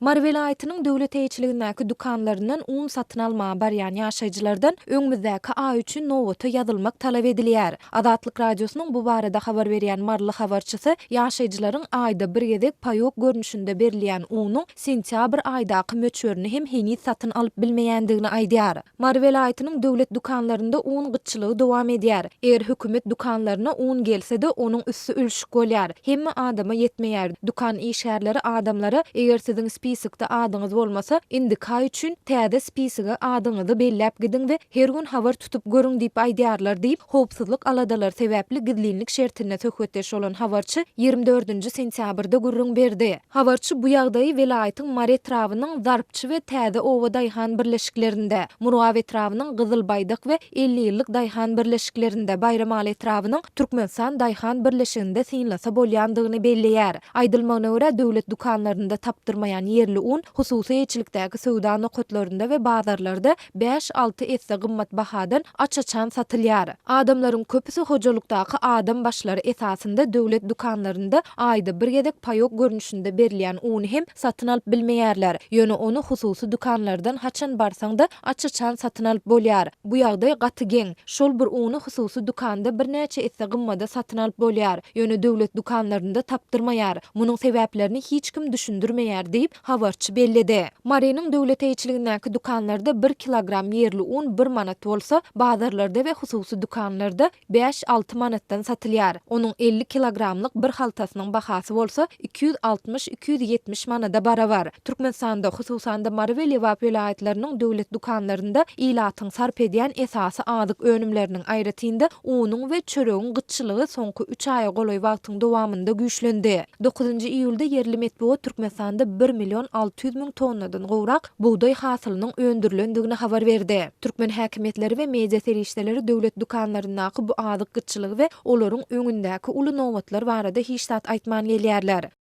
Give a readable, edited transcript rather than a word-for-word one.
Mary welaýatynyň döwlet eýeçiligindäki dükanlaryndan un satyn almaga barýan ýaşaýjylardan öňümizdäki aý üçin nobata ýazylmak talap edilýär. Azatlyk Radiosynyň bu barada habar berýän maryly habarçysy ýaşaýjylaryň aýda bir gezek paýok görnüşinde berilýän unuň sentýabr aýdaky möçberini hem heniz satyn alyp bilmeýändigini aýdýar. Mary welaýatynyň döwlet dükanlarynda un gytçylygy dowam edýär. Eger hökümet dükanlaryna un gelse-de, onuň üsti ülşük bolýar. Hemme adama ýetmeýär. Dükan işgärleri adamlara, eger siziň spisokda adyňyz bolmasa, indiki aý üçin täze spisoga adyňyzy belläp gidiň we her gün habar tutup görüň diýip aýdýarlar diýip, howpsuzlyk aladalary sebäpli gizlinlik şertinde söhbetdeş bolan habarçy 24-nji sentýabrda gürrüň berdi. Habarçy bu ýagdaýy welaýatyň Mary etrabynyň Zarpçy we Täze oba daýhan birleşiklerinde, Murgap etrabynyň Gyzyl baýdak we 50 ýyllyk daýhan birleşiklerinde, Baýramaly etrabynyň Türkmenistan daýhan birleşiginde synlasa bolýandygyny belleýär. Aýdylmagyna görä, döwlet dükanlarynda tapdyrmaýan ýerli un hususy eýeçilikdäki söwda nokatlarynda we bazarlarda bäş-alty esse gymmat bahadan aç-açan satylýar. Adamlaryň köpüsi hojalykdaky adam başlary esasynda döwlet dükanlarynda aýda bir gezek paýok görnüşinde berilýän uny hem satyn alyp bilmeýärler. Ýöne ony hususy dükanlardan haçan barsaň-da aç-açan satyn alyp bolýar. Bu ýagdaý gaty geň. Şol bir uny hususy dükanda birnäçe esse gymmada satyn alyp bolýar. Ýöne döwlet dükanlarynda tapdyrmaýar. Munuň sebäplerini hiç kim düşündirmeýär diýip, habarçy belledi. Marynyň döwlet eýeçiligindäki dükanlarda bir kilogram ýerli un bir manat bolsa, bazarlarda we hususy dükanlarda bäş-alty manatdan satylýar. Onuň 50 kilogramlyk bir haltasynyň bahasy bolsa 260-270 manada barabar. Türkmenistanda, hususan-da Mary we Lebap welaýatlarynyň döwlet dükanlarynda ilatyň sarp edýän esasy azyk önümleriniň, aýratyn-da, unuň we çöregiň gytçylygy soňky üç aýa golaý wagtyň dowamynda güýçlendi. Dokuzynjy iýulda ýerli metbugat Türkmenistanda bir million 600 müň tonnadan gowrak bugdaý hasylynyň öndürilendigini habar berdi. Türkmen häkimiýetleri we media serişdeleri döwlet dükanlaryndaky bu azyk gytçylygy we olaryň öňündäki uly nobatlar barada hiç zat aýtman gelýärler.